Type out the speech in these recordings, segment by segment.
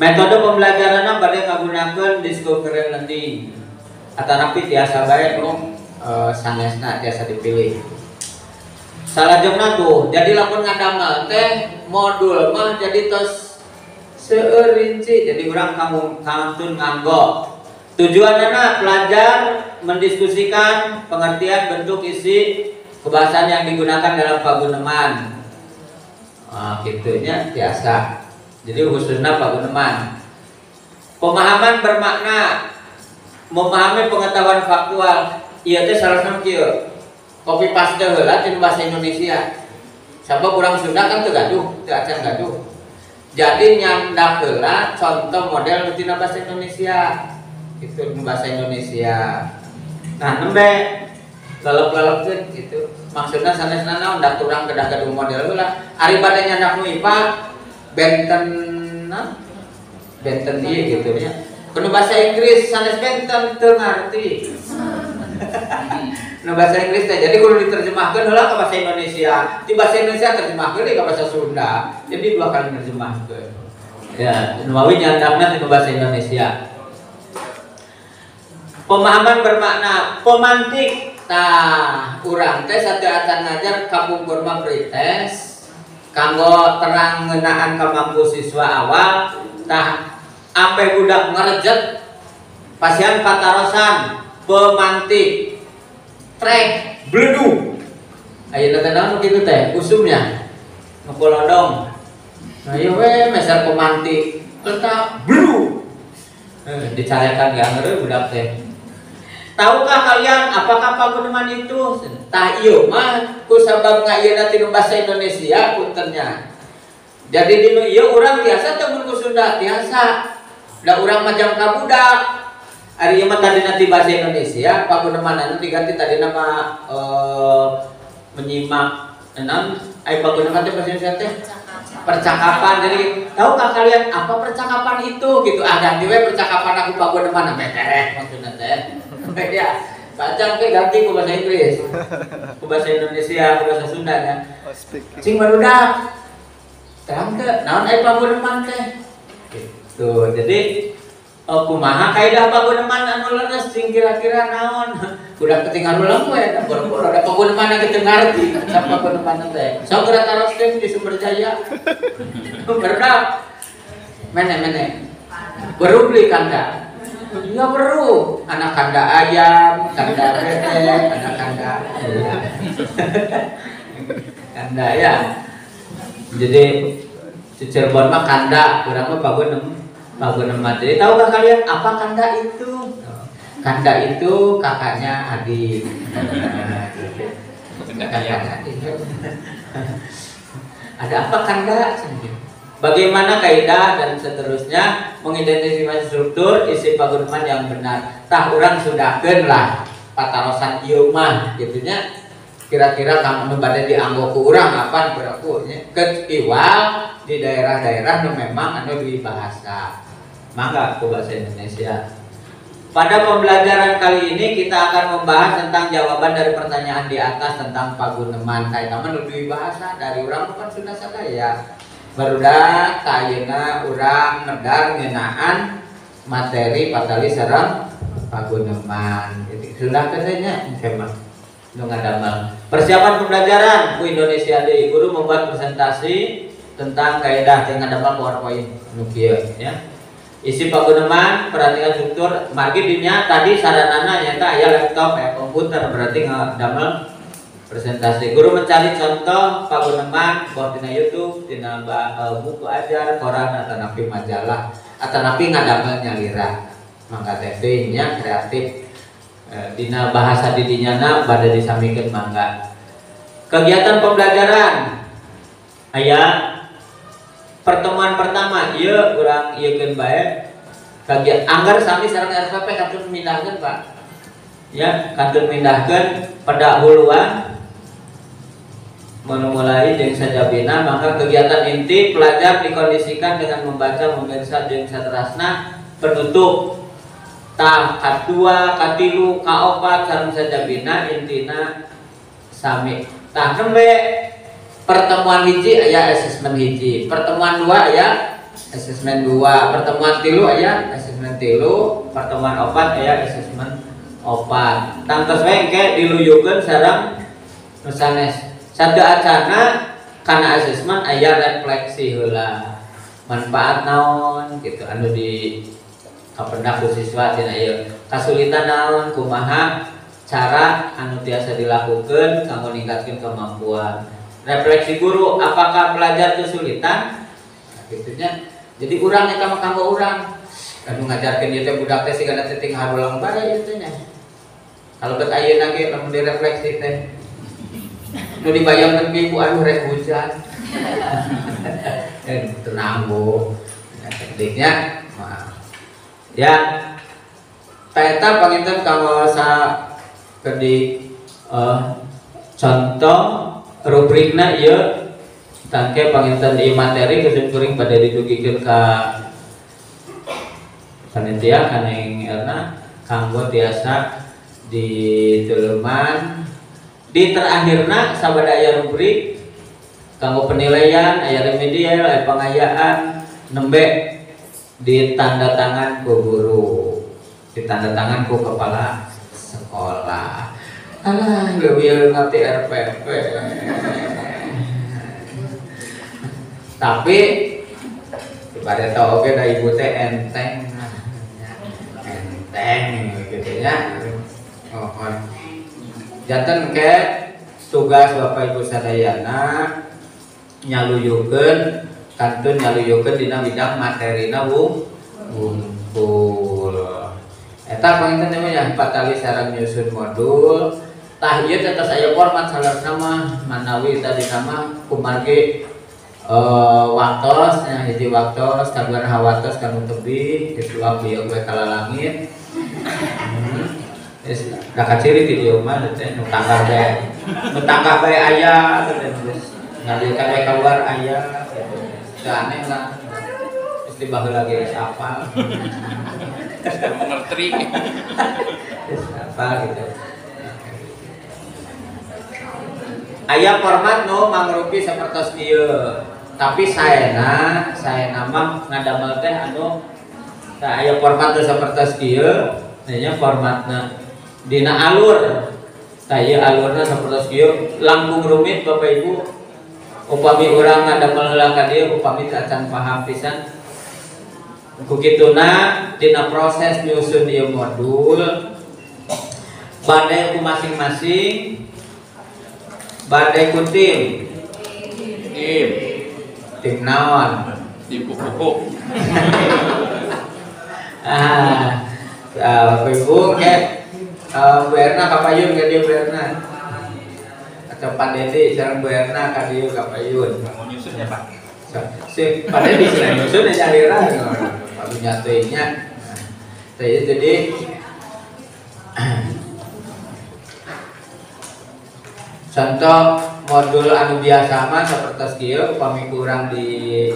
Metode pembelajaranna bade ngagunakeun discovery learning atanapi tiasa bae nu sanesna tiasa dipilih. Salajengna tuh, jadi lamun ngadamel teh modul mah jadi tos seueur rinci, jadi urang kamu kantun nganggo. Tujuanna pelajar mendiskusikan pengertian bentuk isi kebahasaan yang digunakan dalam paguneman. Nah, kitu nya tiasa. Jadi khususnya paguneman. Pemahaman bermakna, memahami pengetahuan faktual. Ieu teh salah kieu. Copy paste heula tina bahasa Indonesia. Sabab urang Sunda kan teu gaduh, teu acan gaduh. Jadi nyandak heula contoh model tina bahasa Indonesia. Itu bahasa Indonesia. Nah, nembe lalep-lalepkeun gitu. Maksudna sanesna naon da urang kedah gaduh model heula. Ari bade nyandak nu IPA benten naon? Benten ieu gitu nya. Kudu bahasa Inggris sanes benten teu ngarti. Nah, bahasa Inggris teh jadi kudu diterjemahkeun heula ke bahasa Indonesia. Di bahasa Indonesia terjemahkeun deui ke bahasa Sunda. Jadi dua kali nerjemahkeun. Ya, nu mawi nyandakna ti bahasa Indonesia. Pemahaman bermakna pemantik. Tah, urang teh sateuacan ngajar kapungkur mah pretest kanggo terang ngeunaan kamampu siswa awal. Tah, ampe budak ngerejet pasihan patarosan pemantik trek bledu. Ayeuna teh naon kitu teh usumnya ngepolodong. Nah ieu we meser pemantik tetap bledu. Dicarekan gak ngeureuh budak teh. Tahukah kalian apakah paguneman itu? Tah ieu mah kusabab ngayeuna tina bahasa Indonesia puntennya. Jadi dinu ieu urang tiasa teu mun ku Sunda tiasa. Da urang mah jang ka budak. Ari ieu mah tadina ti bahasa Indonesia, paguneman anu diganti tadina mah menyimak naon ai paguneman teh bahasa Indonesia teh percakapan. Jadi tahukah kalian apa percakapan itu gitu? Ah ganti we percakapan aku paguneman ame tereh maksudna teh. Ya, baca ke ganti ke bahasa Inggris, ke bahasa Indonesia, ke bahasa Sunda ya. Cing barudak, terang ke, naon ai paguneman teh? Gitu. Jadi kumaha kaidah paguneman anu leres cing kira-kira naon? Udah ketinggalan ulang we, boro-boro da paguneman ge teu ngarti tentang paguneman teh. Sok geura taroskeun di Sumberjaya. Barudak. Mene-mene. Baru beli kanda. Iya perlu, anak kanda ayam, kanda bebek, anak kanda, kanda ya. Jadi di Cirebon mah kanda, kurang mah paguneman. Jadi tahukah kalian apa kanda itu? Kanda itu kakaknya adik. Kakaknya adik. Ada apa kanda? Bagaimana kaidah dan seterusnya mengidentifikasi struktur isi paguneman yang benar. Tah urang sudahkeun lah patarosan ieu mah kitu nya. Kira-kira kamu nu bade dianggo ku urang apan berlaku nya. Keiwal di daerah-daerah nu memang anu dibahasa. Mangga ku bahasa Indonesia. Pada pembelajaran kali ini kita akan membahas tentang jawaban dari pertanyaan di atas tentang paguneman. Kaita mah nu dibahasa dari urang kan Sunda sadaya. Barudak ayeuna urang medar ngeunaan materi patali sareng paguneman. Jadi sudah nya engke mah nu ngadamel. Persiapan pembelajaran ku Indonesia deui, guru membuat presentasi tentang kaidah jeung ngadamel PowerPoint nu kieu nya. Isi paguneman, perhatikan struktur, margi dinya tadi saranana nyata aya laptop, aya komputer, berarti ngadamel presentasi. Guru mencari contoh paguneman boh tina YouTube, tina buku ajar, koran atanapi majalah, atanapi ngadamel nyalira. Mangga teh nya kreatif. Dina bahasa didinyana bade disamikeun mangga. Kegiatan pembelajaran aya pertemuan pertama ieu urang ieukeun bae. Kagiatan anggar sami sareng RPP kantun mindahkeun Pak. Ya, kantun mindahkeun pendahuluan memulai jeung sajabina, maka kegiatan inti pelajar dikondisikan dengan membaca, memirsa jeung saterasna penutup tah kadua, katilu, kaopat sareng sajabina intina sami. Tah nembe pertemuan hiji aya asesmen hiji, pertemuan dua aya Asesmen 2, pertemuan 3 aya asesmen 3, pertemuan 4 aya asesmen 4. Tangtos we engke diluyukeun sareng nu sanes. Satu acana kana asesmen aya refleksi heula. Manfaat naon gitu anu di kapendak ku siswa tina ieu. Kasulitan naon kumaha cara anu tiasa dilakukeun kanggo ningkatkeun kemampuan. Refleksi guru apakah pelajar kesulitan? Nah, gitunya. Jadi urang eta mah kanggo urang. Anu ngajarkeun ieu teh budak teh sigana teh ting harulang bae ieu teh nya. Kalau bet ayeuna ge lamun direfleksi teh nu dibayangkeun ke ibu aduh rek hujan. Tenang Bu. Tekniknya maaf. Ya. Ta eta panginten kanggo sakedik contoh rubrikna ieu tangke panginten di materi kuring pada didugikeun ka panitia kaneng Erna kanggo tiasa dituluman di terakhirna sabada aya rubrik kanggo penilaian aya remedial aya pengayaan nembe ditanda tangan ku guru ditanda tangan ku kepala sekolah. Alah leuwih ngerti RPP. Tapi pada tau oke da ibu teh enteng enteng gitu ya. Mohon janten ke tugas Bapak Ibu sadayana nyaluyukeun kantun nyaluyukeun dina bidang materina wungkul. Eta panginten namanya patali sareng nyusun modul. Tah ieu teh tos aya format salarna mah manawi tadi nama kumargi waktos nya hiji waktos kaduana hawatos kanu tebih kitu abdi oge kalalangit. Geus da kaciri ti dieu mah teh nu tangkah bae. Nu tangkah bae aya teh geus ngadilkan bae keluar aya gitu. Teu aneh lah. Geus di baheula ge geus apal. Mengerti. Geus apal gitu. Aya format nu mangrupi sapertos ieu. Tapi saena mah ngadamel teh anu tah aya format nu sapertos kieu, nya formatna dina alur. Tah ieu alurna sapertos kieu langkung rumit Bapak Ibu. Upami urang ngadamel heula ka dieu upami teu acan paham pisan. Ku kituna dina proses nyusun ieu modul bade ku masing-masing bade ku tim. Tim. Tim naon? Tim kuku. Ah, Bapak Ibu ke Bu Erna kapayun ke dieu Bu Erna. Atau Pak Dedi sareng Bu Erna ka dieu kapayun. Mau nyusun ya, Pak? Si Pak Dedi sudah nyusun ya nyalira. Pak nyatuinnya. Saya jadi contoh modul anu biasa mah sapertos kieu upami kurang di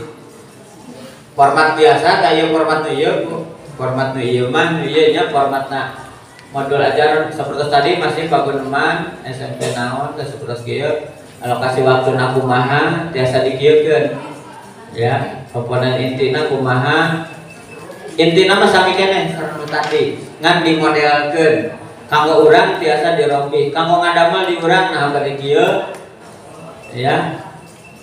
format biasa tah ieu format nu ieu Bu. Format nu ieu mah nu ieu nya formatna modul ajar sapertos tadi masih paguneman SMP naon teh sapertos kieu alokasi waktuna kumaha tiasa dikieukeun ya komponen intina kumaha intina mah sami keneh sareng nu tadi ngan dimodelkeun kanggo urang tiasa dirobih kanggo ngadamel di urang nah bade kieu ya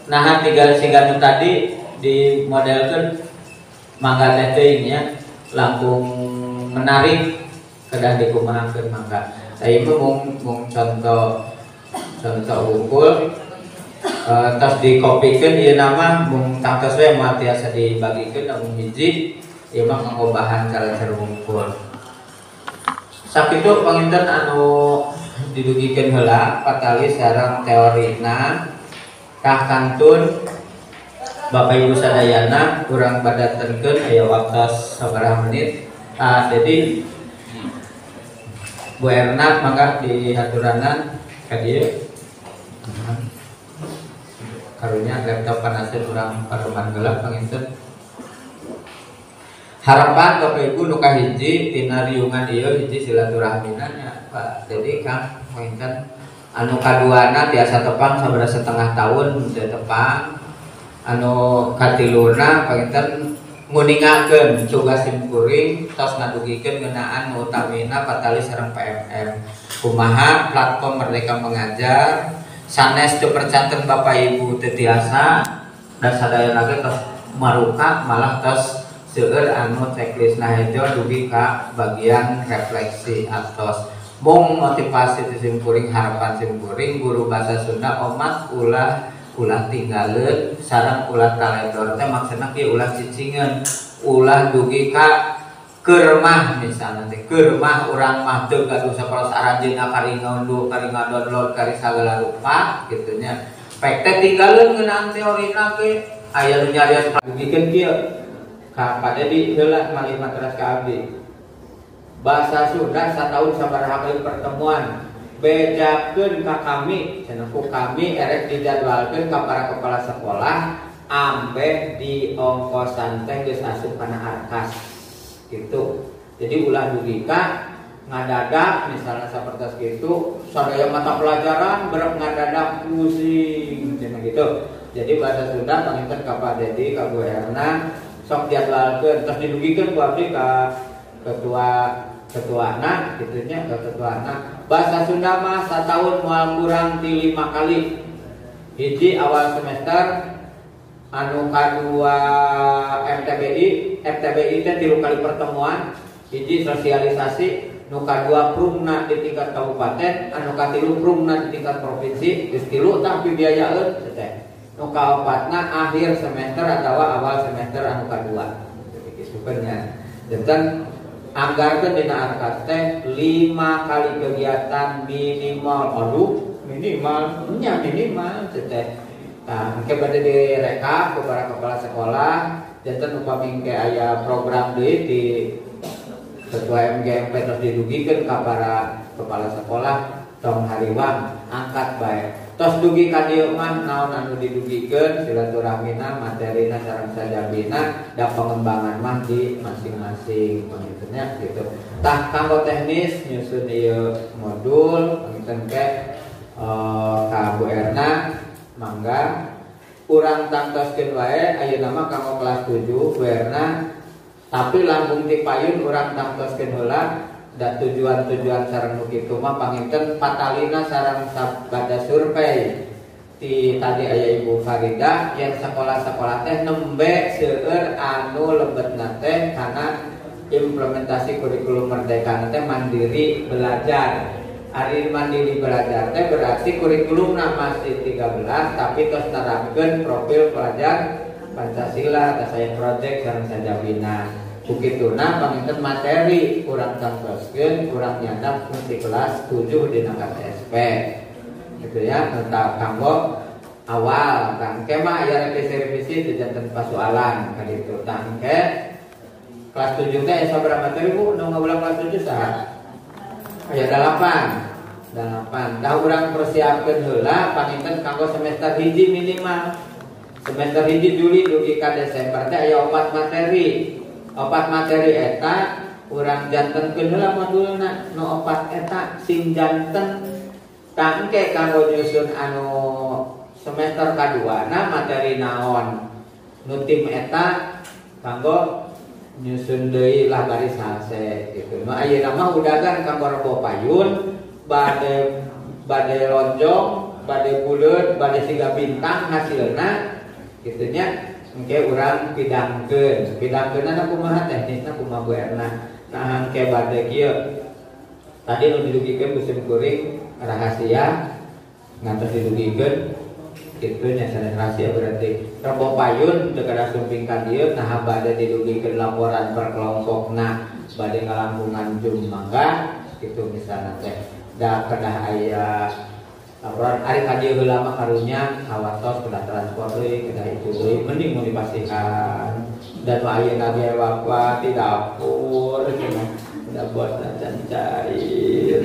nah tiga siga nu tadi dimodelkeun mangga teh teuing nya langkung menarik kedah dikumahakeun mangga saya mah mung contoh contoh wungkul tos dikopikeun ieu nama mung tangtos we moal tiasa dibagikeun lamun hiji ieu mah kanggo bahan kalacer wungkul. Sakitu panginten anu didugikeun heula patali sareng teorina tah kantun Bapak Ibu sadayana urang badatenkeun aya waktos sabaraha menit. Jadi Bu Erna mangga dihaturanan ka dieu. Karunya laptop panaseun urang paruman heula panginten. Harapan Bapak Ibu nu kahiji tina riungan ieu hiji silaturahmina nya Pak Dedi Kang panginten anu kaduana tiasa tepang sabaraha setengah tahun teu tepang anu katiluna panginten Nguningakeun tugas simkuring tos ngadugikeun ngeunaan nu utamina patali sareng PMM. Kumaha platform Merdeka Mengajar sanes teu percanten Bapak Ibu teu tiasa da sadayana ge tos maruka malah tos seueur anu checklist nah hejo dugi ka bagian refleksi atos. Mung motivasi ti simkuring harapan simkuring guru bahasa Sunda omat ulah ulah tinggaleun sareng ulah taledor teh maksudna kieu ulah cicingeun ulah dugi ka keur mah misalna teh keur mah urang mah teu gaduh sakola aranjeunna kari ngaunduh kari ngadownload kari sagala rupa kitu nya pek teh tinggaleun ngeunaan teorina ge aya nu nyarios dugikeun kieu ka Pak Dedi heula malih materas ka abdi bahasa Sunda sataun sabaraha kali pertemuan bejakeun ka kami cenah ku kami erek dijadwalkeun ka para kepala sekolah ambeh di ongkosan teh geus asup kana arkas gitu. Jadi ulah dugi ka ngadadak misalnya sapertos gitu sadaya mata pelajaran berep ngadadak pusing cenah gitu. Jadi bahasa Sunda panginten ka Pak Dedi ka Bu Erna sok jadwalkeun terus didugikeun ku abdi ka ketuana gitu nya ke ketuana bahasa Sunda mah sataun moal kurang ti 5 kali. Hiji awal semester anu kadua MTBI, MTBI teh 3 kali pertemuan, hiji sosialisasi, nu kadua prumna di tingkat kabupaten, anu katilu prumna di tingkat provinsi, geus tilu tah pibiayaeun teh. Nu kaopatna akhir semester atawa awal semester anu kadua. Jadi kitu nya. Janten anggarkeun dina arkas teh 5 kali kegiatan minimal. Aduh, minimal nya minimal teh. Nah, engke bade direkap ku para kepala sekolah, janten upami engke aya program deui di ketua MGMP terus didugikeun ka para kepala sekolah tong hariwang angkat bae. Tos dugi ka dieu mah naon anu didugikeun silaturahmina materina sareng sajabina da pengembangan mah di masing-masing pangintennya gitu. Tah kanggo teknis nyusun ieu modul panginten ke ka Bu Erna mangga urang tangtoskeun wae ayeuna mah kanggo kelas 7 Bu Erna tapi langkung ti payun urang tangtoskeun heula da tujuan-tujuan sareng nu kitu mah panginten patalina sareng sabada survei ti tadi aya Ibu Farida yang sekolah-sekolah teh nembe seueur anu lebetna teh kana implementasi kurikulum merdeka teh mandiri belajar. Ari mandiri belajar teh berarti kurikulumna masih 13 tapi tos nerapkeun profil pelajar Pancasila tas aya project sareng sajabina. Kukituna panginten materi kurang tangtoskeun kurang nyandak di kelas 7 dina KTSP gitu ya tentang kanggo awal tangke mah aya revisi-revisi teu janten pasualan ka ditu tangke kelas 7 teh aya sabaraha materi Bu nu ngawulang kelas 7 saha aya 8 8 dah urang persiapkeun heula panginten kanggo semester hiji minimal semester hiji Juli dugi ka Desember teh aya 4 materi. 4 materi eta urang jantenkeun heula modulna nu 4 eta sing janten tangke kanggo nyusun anu semester kaduana materi naon nu tim eta kanggo nyusun deui lah baris salse gitu. Nu ayeuna mah udagan kanggo rebo payun bade bade lonjong bade buleut bade siga bintang hasilna kitu nya. Engke urang pidangkeun, pidangkeunna kumaha teknisna kumaha Bu Erna. Nah engke bade kieu. Tadi nu didugikeun ku simkuring rahasia ngantos didugikeun kitu nya sanes rahasia berarti. Rebo payun teu kada sumping ka dieu nah bade didugikeun laporan per kelompokna bade ngalangkungan jum mangga kitu misalna teh. Da kedah aya laporan ari ka dieu heula mah karunya hawatos kedah transport deui kedah itu deui mending mun dipastikan dan nu ayeuna ge wakwat di dapur cenah dapur can cair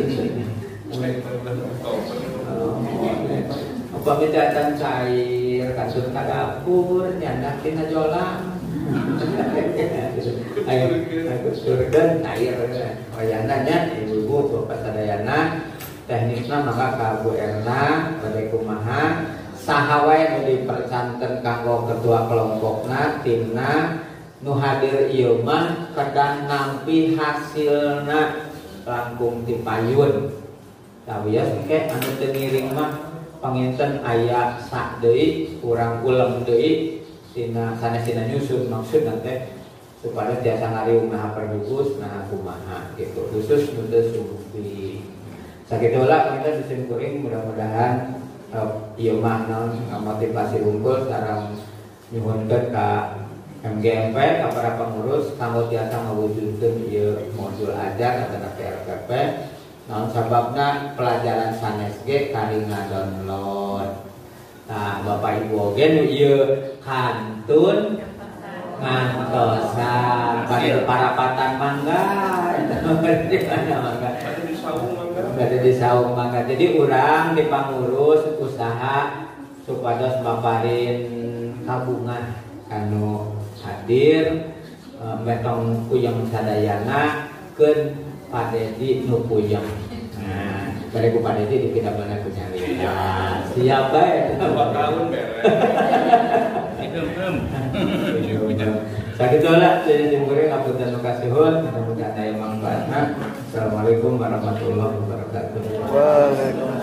upami can cair kasut ka dapur nyandak tina jolang ayo surga cair wayana nya ibu-ibu bapak sadayana teknisna maka ka Bu Erna bade kumaha saha wae nu dipercanten kanggo ketua kelompokna timna Nu hadir ieu mah kedah nampi hasilna langkung ti payun. Sawios engke anu teu ngiring mah panginten aya sak deui urang ulem deui tina sanesina nyusun maksudna teh supaya tiasa ngariung naha pergugus naha kumaha gitu khusus nu teu sumping. Sakitu lah kita disim kuring mudah-mudahan ieu mah naon motivasi unggul sareng nyuhunkeun ka MGMP ka para pengurus kanggo tiasa ngawujudkeun ieu modul ajar atau PLPP naon sababna pelajaran sanes ge kari ngadownload. Tah Bapak Ibu oge nu ieu kantun ngantosan bade parapatan mangga bade di saung mangga. Jadi urang di pangurus usaha supados maparin kabungan kanu hadir metong puyeng sadayana keun Pak Dedi nu puyeng. Nah, bade ku Pak Dedi dipidamana ku nyalira. Siap bae 2 tahun beres. Sakitu lah jadi simkuring ngapunten nu kasuhun, mudah-mudahan aya manfaatna. Assalamualaikum warahmatullahi wabarakatuh. Waalaikumsalam.